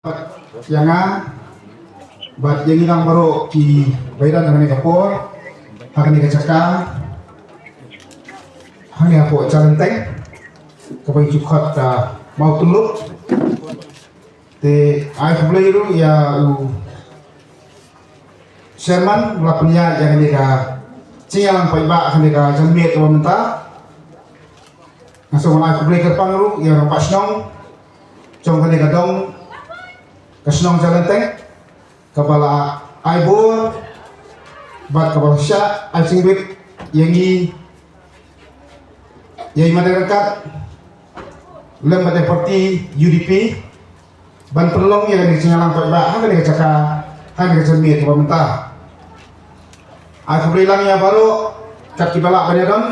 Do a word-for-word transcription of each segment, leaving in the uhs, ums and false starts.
Ïa nga bad ïa ngi lang baroh kiba ïadon ha kane ka por, ha kane ka jaka, ha kane ka por Jalenteng kaba ngi ju khot ka Mawtuluk. Te ai khublei ruh ïa u chairman ba la pynïaid ïa kane ka jingïalang paidbah ha kane ka janmiet kaba mynta. Nga sngewbha ai khublei kyrpang ruh ïa u rangbah shnong jong kane ka dong, ka shnong Jalenteng, kaba la ai bor bad kaba la shah ai jingwit ïa ngi, ïa i Mawryngkat lem bad ïa parti U D P ban pynlong ïa kane ka jingïalang paidbah ha kane ka jaka, ha kane ka janmiet kaba mynta. Ai khublei lang ïa baroh kat kiba lah ban ïadon,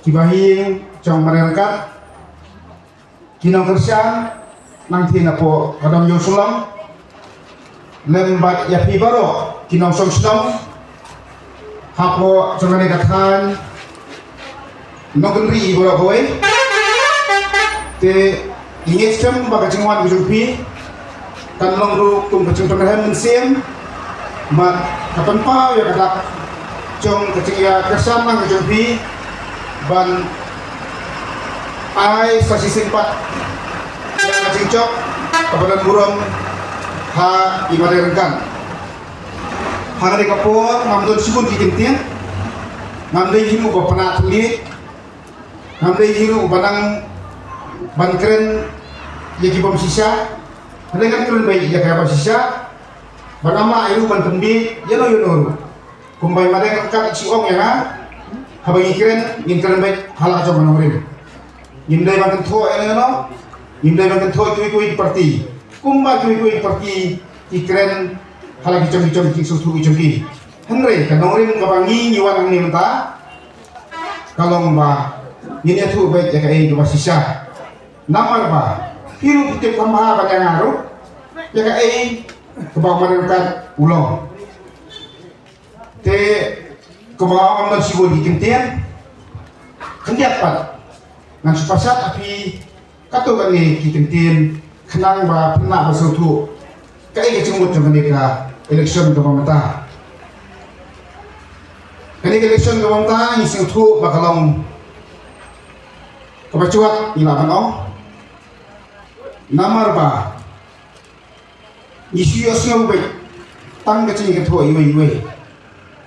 ki bahaïing jong Mawryngkat, ki nongkyrshan nangtei napoh ka dong Ïewshillong, lem bad ïa phi baroh ki nongshong shnong hapoh jong kane ka thaiñ Nongkynrih baroh kawei. Te ngi ngeit skhem ba ka jingwan ka jong phi kan long ruh kum ka jingpynrhem mynsiem bad ka pynpaw ïa ka dak jong ka jingïakyrshan lang ka jong phi ban ai sa shisien pat ïa ka jingjop kaba don burom ha i Mawryngkat. Ha kane ka por ngam don shibun ki kyntien, ngam dei hi ruh ba pynah thylliej, ngam dei hi ruh ba nang ban kren ïa ki bym shisha. Hynrei ngan kren beit ïa ka bym shisha, ba ngam lah hi ruh ban pynbiej ïano ïano ruh. Kumba i Mawryngkat i ju ong ïa nga, haba ngi kren ngin kren beit ha la ka jong ka nongrim. Ngim dei ban kynthoh ïano ïano, ngim dei ban kynthoh kiwei kiwei ki parti. Kumba kiwei kiwei ki parti ki kren ha la ki jong ki jong ki jingsngewthuh ki jong ki. Hynrei ka nongrim kaba ngi ngi wan hangne mynta ka long ba ngin ïathuh beit ïa kaei kaba shisha. Namar ba phi ruh phi tip kham bha ban ïa nga ruh ïa kaei kaba u Mawryngkat u long. Te kumba nga ong, ngam don shibun ki kyntien, khyndiat pat ngan shu pynshai ha phi katto katne ki kyntien khnang ba phin lah ban sngewthuh kaei ka jingmut jong kane ka election kaba mynta. Kane ka election kaba mynta ngi sngewthuh ba ka long kaba jwat, ngi lah ban ong. Namar ba ngi shu ïohsngew beit tang ka jingkynthoh iwei iwei,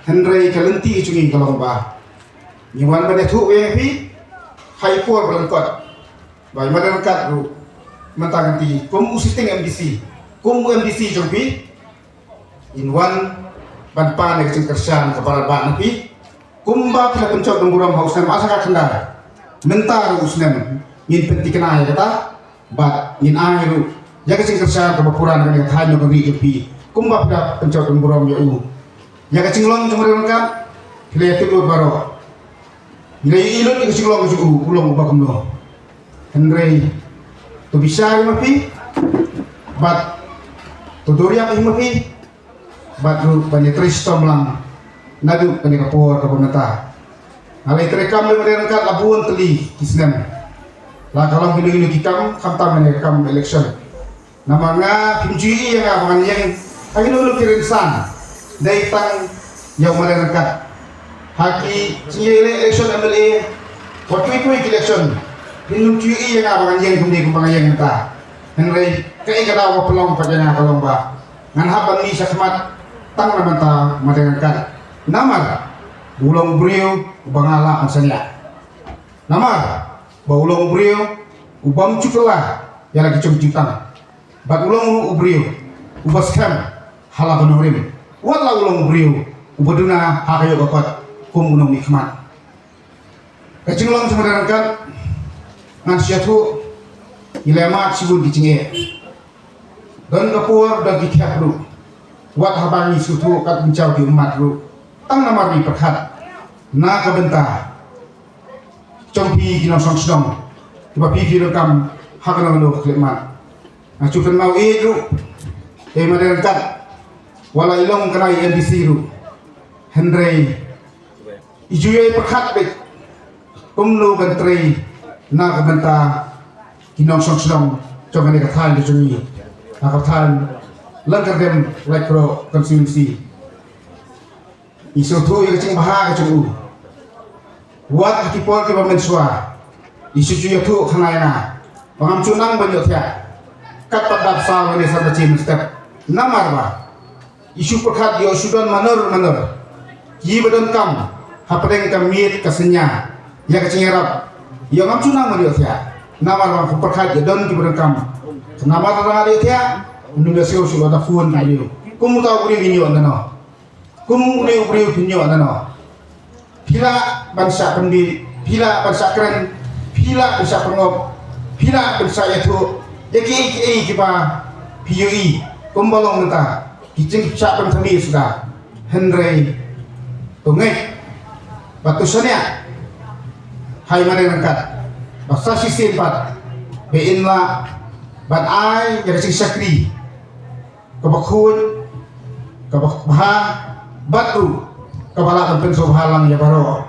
hynrei ka lynti jong ngi ka long ba ngi wan ban ïathuh ïa phi ha i por ba lyngkot ba i Mawryngkat ruh mynta ka lynti kum u sitting M D C, kum u M D C jong phi, in wan ban pan ïa ka jingkyrshan kaba radbah na phi. Kumba phi la pynjot don burom ha u snem ar hajar khyndai, mynta ruh u snem ngin pynthikna ïa kata bad ngin ai ruh ïa ka jingkyrshan kaba pura na kane ka thaiñ Nongkynrih jong phi. Kumba phi la pynjot don burom ïa u, ïa ka jinglong jong u Mawryngkat phi la ïatip lut baroh. Ngi la ïohi lut ïa ka jinglong jong u, u long uba kumno. Hynrei to bishar ïa ma phi bad to duriap ïa ma phi bad ruh ban ïatrei shitom lang naduh kane ka por kaba mynta. Nga la ïatrei kam lem ryngkat la bun tylli ki snem, la ka long kino kino ki kam khamtam kane ka kam election. Namar nga phim ju ïohi ïa nga ba ngan ïeng ha kino kino ki rynsan dei tang ïa u Mawryngkat. Ha ki jingïaleh election M L A, wat kiwei kiwei ki election, phim ju ïohi ïa nga ba ngan ïeng kumne kumba nga ïeng mynta. Hynrei kaei ka daw ba pynlong pat ïa nga ka long ba ngan hap ban mih shakhmat tang na bynta Mawryngkat. Namar u long u briew uba nga lah ban shaniah. Namar ba u long u briew u bym ju kylla ïa la ki jong ki jutang. Bad u long ruh u briew uba skhem ha la ka nongrim. Wat la u long u briew uba duna ha ka ïoh ka kot kum u nongmihkhmat. Ka jinglong jong Mawryngkat ngan shu ïathuh, ngi la ïa mad shibun ki jingeh. Don ka por, don ki khep ruh. Wat haba ngi sngewthuh kat pynjaw ki ummat ruh, tang namar ngi pyrkhat na ka bynta jong phi ki nongshong shnong kiba phi phi donkam ha kano kano ka khyllipmat. Nga shu kynmaw ïeit ruh ïa i Mawryngkat, wat la i long kane i M D C ruh, hynrei i ju ïai pyrkhat beit kumno ban trei na ka bynta ki nongshong shnong jong kane ka thaiñ ka jong ngi. ha ka thaiñ Lyngkyrdem Laitkroh constituency. Ngi sngewthuh ïa ka jingbha ka jong u. Wat ha ki por kiba mynshuwa, i shu ju ïathuh khana ïa nga ba ngam ju nang ban ïohthiah. Katba dap saw lane san baje mynstep. Namar ba i shu pyrkhat ïoh shu don manor manor kiba donkam hapdeng ka miet ka synñia ïa ka jingïarap. Ïoh ngam ju nang ban ïohthiah namar ba ka pyrkhat ïa don kiba donkam. Namar ba nga ïohthiah, ym ïoh shu da phone ka briew. Kum uta u briew ïoh nano. Kum une u briew phin ïoh nano. Phi lah ban shah pynbeit, phi lah ban shah kren, phi lah ban shah pynngop, phi lah ban shah ïathuh ïa kiei kiei kiba phi ïohi. Kumba long mynta ki jingshah pynthame suda. Hynrei to ngeit bad to shaniah ha i Madan ryngkat ba sa shisien pat ba in lah ban ai ïa ka jingshakri kaba khuid, kaba bha, bad ruh kaba lah ban pynsngewbha lang ïa baroh.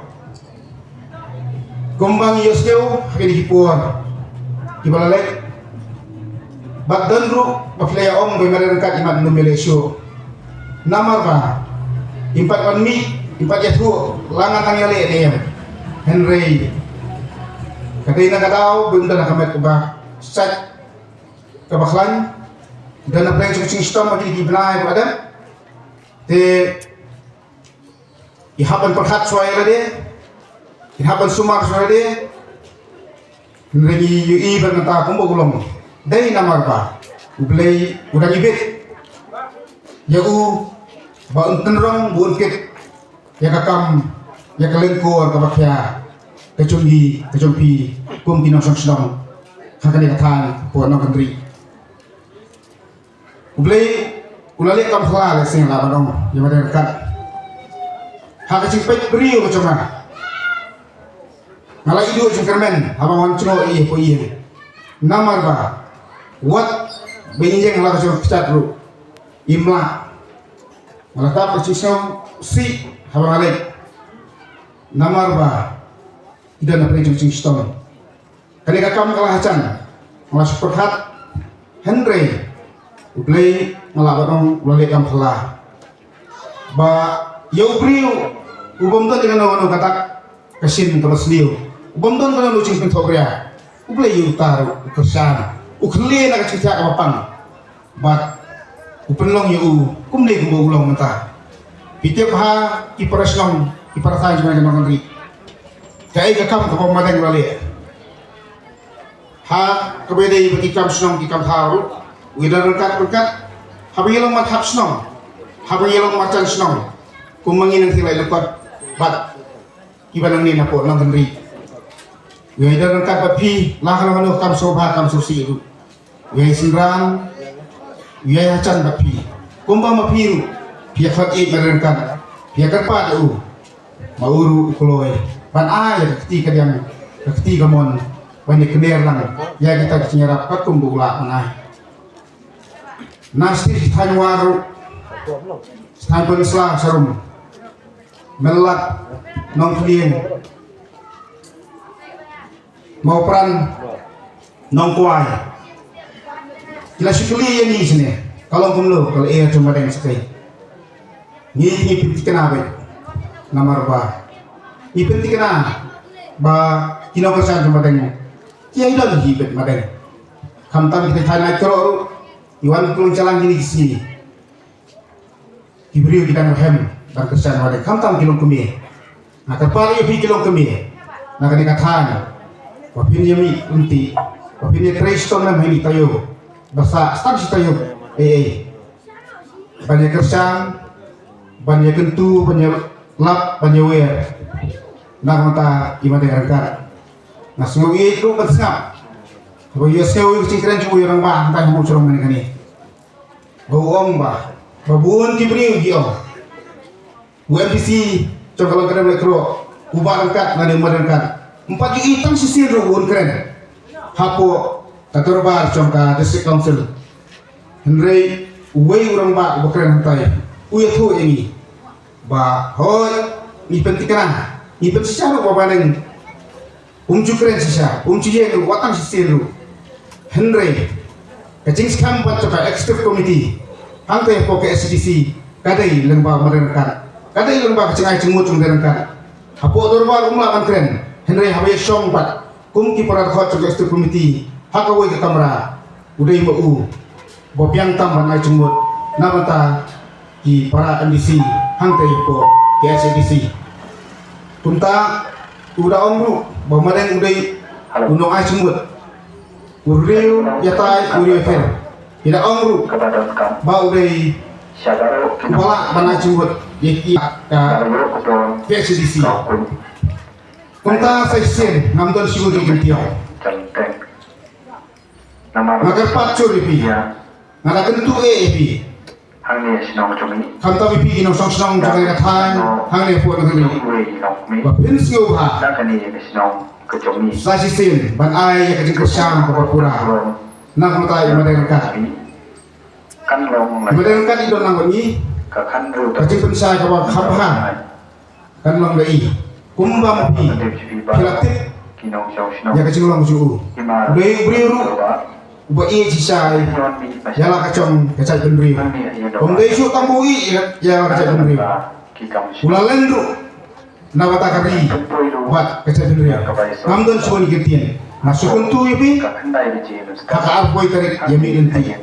Kumba ngi ïohsngew ha kine ki por kiba la leit, bad don ruh ba phi la ïa ong ba i Madan ryngkat i mat ym ïaleh shuh. Namar ba im pat wan mih, im pat ïathuh la nga tang ïaleh ne em. Hynrei ka dei na ka daw ba ym don ha ka met kaba sait kaba khlaiñ. Don hapdeng jong ka jingshitom ha kine ki bnai ba la dep. Te i hap ban pyrkhat shuwa ïa lade, i hap ban sumar shuwa ïa lade. Hynrei ngi ïohi ban mynta kumba u long, dei namar ba U Blei u dang ibit ïa u ba un kynrong, ba un kit ïa ka kam, ïa ka lyngkor kaba khia ka jong ngi, ka jong phi kum ki nongshong shnong ha kane ka thaiñ hapoh Nongkynrih. U Blei u la leh kam phylla, lehse nga lah ban ong ïa i Madan ryngkat. Ha ka jingpeit briew ka jong nga, nga la ïoh jingkyrmen haba wan jngoh ïa i hapoh ïing. Namar ba wat ba ïeng ha la ka jong ka kjat ruh im lah. Nga la dap ka jingsngewsih haba nga leit. Namar ba i don hapdeng jong ka jingshitom. Kane ka kam ka la hajan, nga la shu pyrkhat, hynrei U Blei nga lah ban ong u la leh kam phylla. Ba ïa u briew u bym don ïa kano kano ka dak ka shin kaba sniew, u bym don kano kano ka jingpynthohbria, U Blei ïa uta ruh u kyrshan, u khleh na ka jingthiah kaba pang. Bad u pynlong ïa u kumne kumba u long mynta. Phi tip ha ki para shnong, ki para thaiñ jong ngi ha Nongkynrih, kaei ka kam kaba u Madeng u la leh? Ha kaba ïadei bad ki kam shnong ki kam thaw ruh, u ïadon ryngkat ryngkat. Haba ngi long markhap shnong, haba ngi long marjan shnong, kumba ngi nang thiah lai lyngkot bad kiba nangne napoh Nongkynrih. U ïadon ryngkat bad phi la ha kano kano ka kam sngewbha kam sngewsih ruh. U ïai synran, u ïai hajan bad phi. Kumba ma phi ruh phi ïa khot ïeit ma ryngkat, phi ïa kyrpad ïa u, ma u ruh u kloi ban ai ïa ka kti kadiang, ka kti kamon, ban ïa kner lang ïa kita ki jingïarap katkum ba u lah ban ai. Na shisha ki thaiñ War ruh, thaiñ Pynursla, Sharum, Melat, Nongkyllieng, Mawpran, Nongkwai, ki la shu kylli ïa ngi shane, ka long kumno, ka la eh jong Madeng Sakai. Ngi, ngi pynthikna beit namar ba ngi pynthikna ba ki nongkyrshan jong Madeng ki ïai don hi beit Madeng. Khamtam kita ki thaiñ Laitkroh ruh, ngi wan pynlong jaiñ kine ki sngi. Ki briew ki dang rhem ban kyrshan Madeng, khamtam ki longkmie. Nga kyrpad ïa phi ki longkmie na kane ka thaiñ ba phin ïa mih lynti, ba phin ïa trei shitom lem ha ine i taïew, ba sah tang shi taïew ei ei, ban ïa kyrshan, ban ïa kyntu, ban ïa lap, ban ïa wer na ka bynta i Madeng ryngkat. Nga sngew ïeit ruh ban sngap ba ïohsngew ïa ka jingkren jong u ïa u rangbah hangtai ha Mawjrong mynne kane. Ba u ong ba, ba bun ki briew ki ong, u MDC jong ka Lyngkyrdem Laitkroh u bah ryngkat lane u mat ryngkat. Ym pat ju ïohi tang shisien ruh ba un kren hapoh ka dorbar jong ka District Council. Hynrei uwei u rangbah uba kren hangtai u ïathuh ïa ngi ba hooid, ngi pynthikna, ngi pynshisha ruh ba Madeng um ju kren shisha, um ju ïeng ruh wat tang shisien ruh. Hynrei Ka jingskhem pat jong ka executive committee hangtei hapoh ka K H A D C ka dei lyngba u Madaeng Ryngkat, ka dei lyngba ka jingai jingmut jong u Madaeng Ryngkat. Hapoh dorbar um lah ban kren, hynrei haba ïashong pat kum ki para dkhot jong ka executive committee ha kawei ka kamra, u dei ma u ba biang tam ban ai jingmut na bynta ki para M D C hangtei hapoh K H A D C. Kumta u da ong ruh ba u Madaeng u dei u nongai jingmut, u riew ïatai u riew pher. I da ong ruh ba u dei u ba lah ban ai jingmut ïa ki ka K H A D C. Kumta sa shisien ngam don shuh ki kyntiew. Nga kyrpad shuh ïa phi. Nga da kyntu eh ïa phi. Hangne shnong jong ngi. Khamtam ïa phi ki nongshong shnong jong ngi ka thaiñ hangne hapoh nongri. Ba phin sngewbha. Na kane ka shnong ka jong ngi. Sa shisien ban ai ïa ka jingkyrshan kaba pura na ka bynta ïa u Madaeng Ryngkat. Kan long. Madaeng Ryngkat i don lang bad ngi. Ka kan ru. Ka jingpynshai kaba kham bha kan long da i. Kumba ma phi phi la tip ïa ka jinglong jong u. U dei u briew ruh uba ïeit shisha ïa la ka jong ka jaitbynriew. Um dei shuh tang ba u ïeit ïa la ka jaitbynriew. U la len ruh na bynta ka ri bad ka jaitbynriew. Ngam don shuh ban ïa ktien. Nga shu kyntu ïa phi ha ka arphew tarik ïa mih lynti.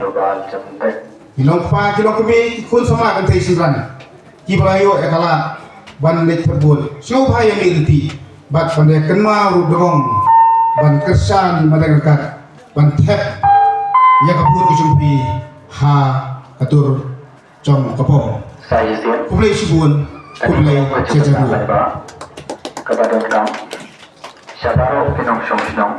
Ki long kpa ki long kmie ki khun samla kynthei synran kiba la ïoh ïa ka lad ban leit thep vote, sngewbha ïa mih lynti bad ban ïa kynmaw ruh dngong ban kyrshan Madaeng Ryngkat ban thep ïa ka vote ka jong phi ha ka dur jong ka bom. Khublei shibun, khublei jajangno. Kaba donkam sha baroh ki nongshong shnong.